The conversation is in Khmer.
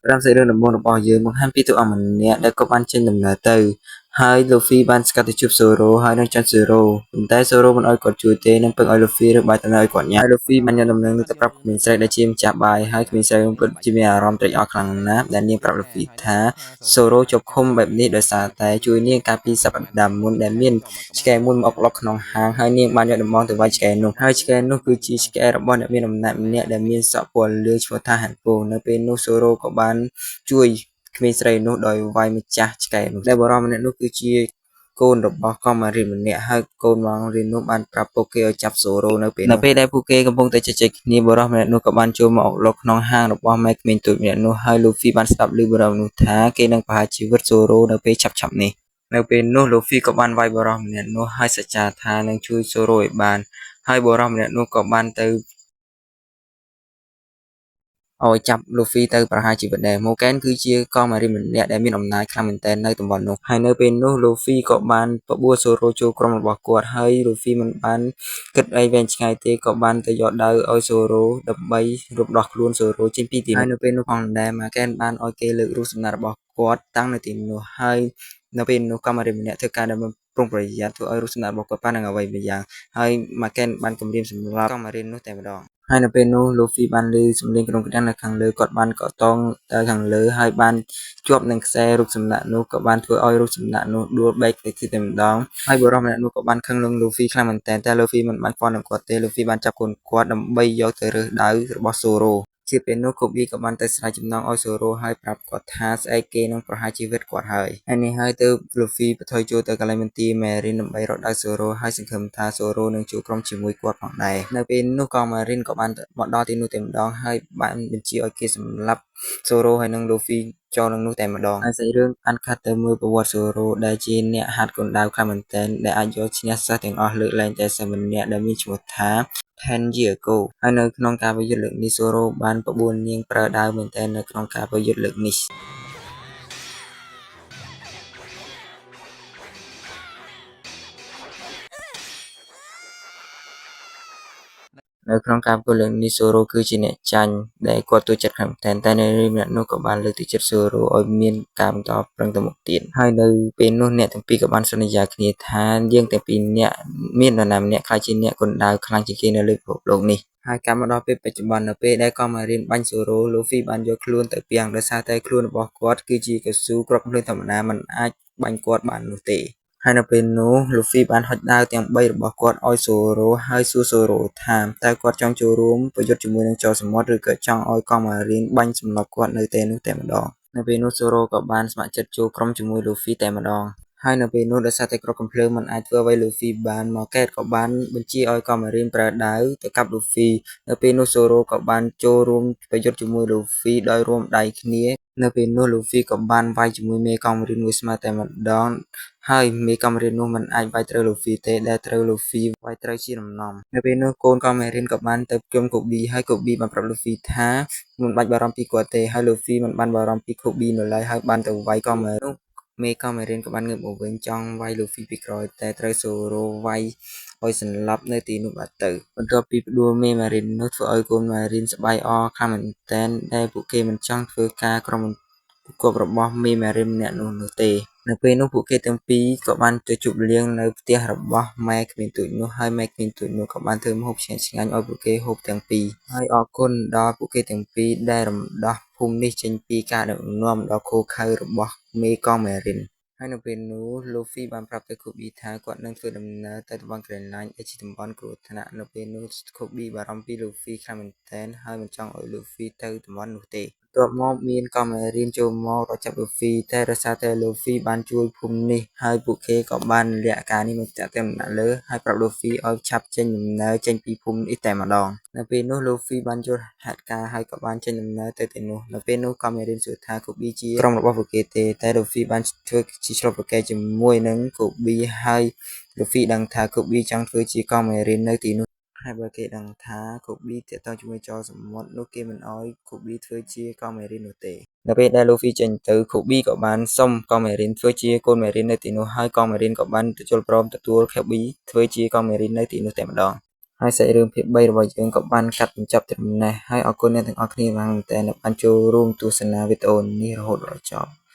ផ្ដើមសាច់រឿងដំបូងរបស់យើងបង្ហាញពីតួអង្គម្នាក់ដែលគាត់បានចេញដំណើរទៅហើយលូហ្វីបានស្កាត់ទៅជួបសូរ៉ូហើយនឹងចាន់សូរ៉ូប៉ុន្តែសូរ៉ូមិនឲ្យគាត់ជួយទេនិងពឹងឲ្យលូហ្វីរើសបាយតំណែងឲ្យគាត់ញ៉ាំហើយលូហ្វីបានញ៉ាំដំណឹងនោះទៅប្រាប់ក្មេងស្រីដែលជាម្ចាស់បាយហើយក្មេងស្រីនោះពិតជាមានអារម្មណ៍ត្រេកអរខ្លាំងណាស់ដែលនាងប្រាប់លូហ្វីថាសូរ៉ូជាប់ឃុំបែបនេះដោយសារតែជួយនាងកាលពីសប្តាហ៍មុនដែលមានឆ្កែមួយមកអុកឡុកក្នុងហាងហើយនាងបានយកដំបងទៅវាយឆ្កែនោះហើយឆ្កែនោះគឺជាឆ្កែរបស់អ្នកមានអំណាចម្នាក់ដែលមានសក់ពណ៌លឿងឈ្មោះថាហាន់ពងនៅពេលនោះសូរ៉ូក៏បានជួយក្មេងស្រីនោះដោយវាយម្ចាស់ឆ្កែនោះដែលបុរសម្នាក់នោះគឺជាកូនរបស់កុមារីម្នាក់ហើយកូនម៉ងរីនោះបានប្រាប់ពួកគេឲ្យចាប់សូរ៉ូនៅពេលនៅពេលដែលពួកគេកំពុងតែជជែកគ្នាបុរសម្នាក់នោះក៏បានចូលមកអុកឡុកក្នុងហាងរបស់ម៉ែក្មេងតូចម្នាក់នោះហើយលូហ្វីបានស្ដាប់ឮបុរសនោះថាគេនឹងប្រហារជីវិតសូរ៉ូនៅពេលឆាប់ៗនេះនៅពេលនោះលូហ្វីក៏បានវាយបុរសម្នាក់នោះហើយសច្ចាថានឹងជួយសូរ៉ូឲ្យបានហើយបុរសម្នាក់នោះក៏បានទៅឲ្យចាប់លូហ្វីទៅប្រហារជីវិតដែរម៉ូកែនគឺជាកងម៉ារីនម្នាក់ដែលមានអំណាចខ្លាំងមែនទែននៅតំបន់នោះហើយនៅពេលនោះលូហ្វីក៏បានបបួលសូរ៉ូចូលក្រុមរបស់គាត់ហើយលូហ្វីមិនបានគិតអីវែងឆ្ងាយទេក៏បានទៅយកដាវឲ្យសូរ៉ូដើម្បីរំដោះខ្លួនសូរ៉ូចេញពីទីនោះហើយនៅពេលនោះផងដែរម៉ាកែនបានឲ្យគេលើករូបសំណាករបស់គាត់តាំងនៅទីនោះហើយនៅពេលនោះកងម៉ារីនម្នាក់ធ្វើការដើម្បីប្រុងប្រយ័ត្នធ្វើឲ្យរូបសំណាករបស់គាត់ប៉ះនឹងអ្វីម្យ៉ាងហើយម៉ាកែនបានគំរាមសម្លាប់កងម៉ារីននោះតែម្ដងហើយនៅពេលនោះលូហ្វីបានឮសំឡេងក្រុងក្តាំងនៅខាងលើគាត់បានកតងទៅខាងលើហើយបានជាប់នឹងខ្សែរូបសំណាកនោះក៏បានធ្វើឲ្យរូបសំណាកនោះដួលបែកទៅទីតែម្ដងហើយបុរសម្នាក់នោះក៏បានខឹងលូហ្វីខ្លាំងមែនទែនតែលូហ្វីមិនបានខ្វល់នឹងគាត់ទេលូហ្វីបានចាប់កូនគាត់ដើម្បីយកទៅរើសដាវរបស់សូរ៉ូជាពេលនោះកូប៊ីក៏បានទៅស្រាយចំណងឲ្យសូរ៉ូហើយប្រាប់គាត់ថាស្អែកគេនឹងប្រហារជីវិតគាត់ហើយហើយនេះហើយទើបលូហ្វីបន្ថយចូលទៅកន្លែងមន្ទីរម៉ារីនដើម្បីរកដៅសូរ៉ូហើយសង្ឃឹមថាសូរ៉ូនឹងចូលក្រុមជាមួយគាត់ផងដែរនៅពេលនោះក៏ម៉ារីនក៏បានមកដល់ទីនោះតែម្ដងហើយបានបញ្ជាឲ្យគេសម្លាប់សូរ៉ូហើយនិងលូហ្វីចូលនឹងនោះតែម្ដងហើយសាច់រឿងបានខាត់ទៅមើលប្រវត្តិសូរ៉ូដែលជាអ្នកហាត់កណ្ដាវខ្លាំងមែនទែនដែលអាចយកឈ្នះសិស្សទាំងអស់លើកលែងតែសិស្សម្នាក់ដែលមានឈ្មោះថា ផែនយីអាកូហើយនៅក្នុងការប្រយុទ្ធលើកនេះសូរ៉ូបានបបួលនាងប្រើដាវមែនទែននៅក្នុងការប្រយុទ្ធលើកនេះនៅក្នុងការប្រកួតលើកនេះសូរ៉ូគឺជាអ្នកចាញ់ដែលគាត់ទូចិត្តខ្លាំងមែនទែនតែនារីម្នាក់នោះក៏បានលើកទឹកចិត្តសូរ៉ូឲ្យមានការបន្តប្រឹងទៅមុខទៀតហើយនៅពេលនោះអ្នកទាំងពីរក៏បានសន្យាគ្នាថាយើងទាំងពីរនាក់មាននរណាម្នាក់ក្លាយជាអ្នកកណ្ដាលខ្លាំងជាងគេនៅលើពិភពលោកនេះហើយការមកដល់ពេលបច្ចុប្បន្ននៅពេលដែលកងម៉ារីនបាញ់សូរ៉ូលូហ្វីបានយកខ្លួនទៅពាំងដោយសារតែខ្លួនរបស់គាត់គឺជាកៅស៊ូគ្រាប់ភ្លើងធម្មតាមិនអាចបាញ់គាត់បាននោះទេហើយនៅពេលនោះលូហ្វីបានហុចដាវទាំង3របស់គាត់ឲ្យសូរ៉ូហើយសួរសូរ៉ូថាតើគាត់ចង់ចូលរួមប្រយុទ្ធជាមួយនឹងចោរសមុទ្រឬក៏ចង់ឲ្យកងម៉ារីនបាញ់សម្លាប់គាត់នៅទីនោះតែម្ដងនៅពេលនោះសូរ៉ូក៏បានស្ម័គ្រចិត្តចូលក្រុមជាមួយលូហ្វីតែម្ដងហើយនៅពេលនោះដោយសារតែគ្រាប់កាំភ្លើងមិនអាចធ្វើអ្វីលូហ្វីបានម៉ាកេតក៏បានបញ្ជាឲ្យកងម៉ារីនប្រើដាវទៅកាប់លូហ្វីនៅពេលនោះសូរ៉ូក៏បានចូលរួមប្រយុទ្ធជាមួយលូហ្វីដោយរួមដៃគ្នានៅពេលនោះលូហ្វីក៏បានវាយជាមួយមេកងម៉ារីនមួយស្មើតែម្ដងហើយមេកងម៉ារីននោះមិនអាចវាយត្រូវលូហ្វីទេដែលត្រូវលូហ្វីវាយត្រូវជាលំនាំនៅពេលនោះកូនកងម៉ារីនក៏បានទៅជុំកូប៊ីហើយកូប៊ីបានប្រាប់លូហ្វីថាមិនបាច់បារម្ភពីគាត់ទេហើយលូហ្វីមិនបានបារម្ភពីកូប៊ីនៅឡើយហើយបានទៅវាយកងម៉ារីននោះមេកងម៉ារីនក៏បានងើបមកវិញចង់វាយលូហ្វីពីក្រោយតែត្រូវសូរ៉ូវាយឲ្យសន្លប់នៅទីនោះបាត់ទៅបន្ទាប់ពីផ្ដួលមេម៉ារីននោះធ្វើឲ្យកូនម៉ារីនសប្បាយអរខ្លាំងមែនទែនដែលពួកគេមិនចង់ធ្វើការក្រុមគប់របស់មេម៉ារីនម្នាក់នោះទេនៅពេលនោះពួកគេទាំងពីរក៏បានទៅជប់លៀងនៅផ្ទះរបស់ម៉ែក្មេងតូចនោះហើយម៉ែក្មេងតូចនោះក៏បានធ្វើម្ហូបឆ្ងាញ់ៗឲ្យពួកគេហូបទាំងពីរហើយអរគុណដល់ពួកគេទាំងពីរដែលរំដោះភូមិនេះចេញពីការដឹកនាំដ៏ឃោរឃៅរបស់មេកងម៉ារីនហើយនៅពេលនោះលូហ្វីបានប្រាប់ទៅកូប៊ីថាគាត់នឹងធ្វើដំណើរទៅតំបន់ក្រេនឡាញដែលជាតំបន់គ្រោះថ្នាក់នៅពេលនោះកូប៊ីបារម្ភពីលូហ្វីខ្លាំងមែនទែនហើយមិនចង់ឲ្យលូហ្វីទៅតំបន់នោះទេបន្ទាប់មកមានកងម៉ារីនចូលមករកចាប់លូហ្វីតែដោយសារតែលូហ្វីបានជួយភូមិនេះហើយពួកគេក៏បានលាក់ការនេះមកចាក់ទៅដំណាក់លើហើយប្រាប់លូហ្វីឲ្យឆាប់ចេញដំណើរចេញពីភូមិនេះតែម្ដងនៅពេលនោះលូហ្វីបានយល់ហេតុការណ៍ហើយក៏បានចេញដំណើរទៅទីនោះនៅពេលនោះកងម៉ារីនសួរថាកូប៊ីជាក្រុមរបស់ពួកគេទេតែលូហ្វីបានធ្វើជាឆ្លុះប្រកែកជាមួយនឹងកូប៊ីហើយលូហ្វីដឹងថាកូប៊ីចង់ធ្វើជាកងម៉ារីននៅទីនោះហើយបើគេដឹងថាកូប៊ីទាក់ទងជាមួយចោរសមុទ្រនោះគេមិនឲ្យកូប៊ីធ្វើជាកងម៉ារីននោះទេនៅពេលដែលលូហ្វីចេញទៅកូប៊ីក៏បានសុំកងម៉ារីនធ្វើជាកូនម៉ារីននៅទីនោះហើយកងម៉ារីនក៏បានទទួលព្រមទទួលកូប៊ីធ្វើជាកងម៉ារីននៅទីនោះតែម្ដង ហើយសាច់រឿងភាគ3របស់យើងក៏បានកាត់បញ្ចប់ត្រឹមនេះហើយអរគុណអ្នកទាំងអស់គ្នាខ្លាំងមែនទែនដែលបានចូលរួមទស្សនាវីដេអូនេះរហូតដល់ចប់។